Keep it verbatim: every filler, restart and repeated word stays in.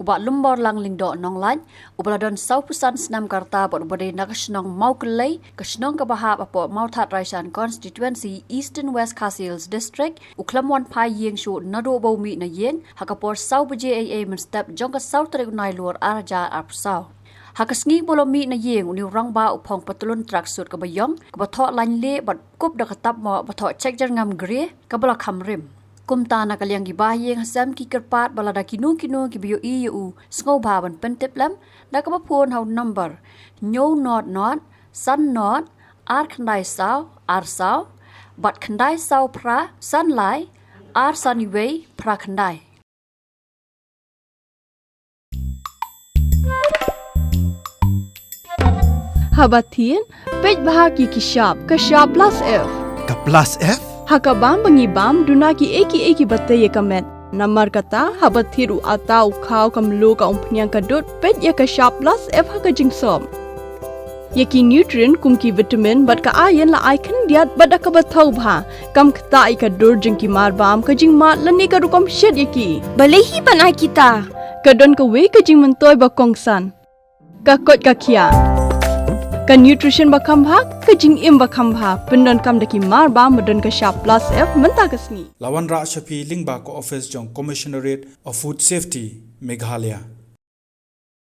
Bah Lumborlang Lyngdoh Nonglait, uba la don sawphew san snem ka rta bad uba dei na ka shnong Mawkyllei, ka shnong kaba hap hapoh Mawthadraishan Constituency, Eastern West Khasi Hills District, u khlem wan phai ïing shuh naduh ba u mih na ïing ha ka por saw baje eiei mynstep jong ka saw tarik u Nailur ar hajar arphew saw. Ha ka sngi ba u la mih na ïing, une u rangbah u phong patlun tracksuit kaba ïong, kaba thoh lain lieh bad kup da ka tapmoh ba thoh check jyrngam grey kaba la kham rim. Kumta na ka liang ki bahaïing hasem ki kyrpad ba lada kino kino kiba ïohi ïa u, sngewbha ban pyntip lem da kaba phone ha u number hynñiew nod nod san nod ar khyndai saw ar saw bad khyndai saw phra san lai ar san wei phra khyndai. Haba thied, peit bha ki ki shap, ka shap plus F. Ka plus F? Ha ka bam ba ngi bam, duna kiei kiei kiba tei ïa ka met. Namar kata, haba thied u atta u khaw, ka mluh, ka umphniang, ka dud, peit ïa ka shap plus F ha ka jingsop. Ïa ki nutrient kum ki vitamin bad ka iron la ai khyndiat bad da kaba thaw bha. Kam ktah ïa ka dur jong ki mar bam, ka jingmad lane ka rukom shet ïa ki. Balei hi ban ai kita? Ka don kawei ka jingmyntoi ba kongsan. Ka koit ka khiah. Ka nutrition ba kham bha, ka jingim ba kham bha. Pyndonkam da ki mar bam ba don ka shap plus F mynta ka sngi. La wanrah sha phi lyngba ka office jong Commissionerate of Food Safety, Meghalaya.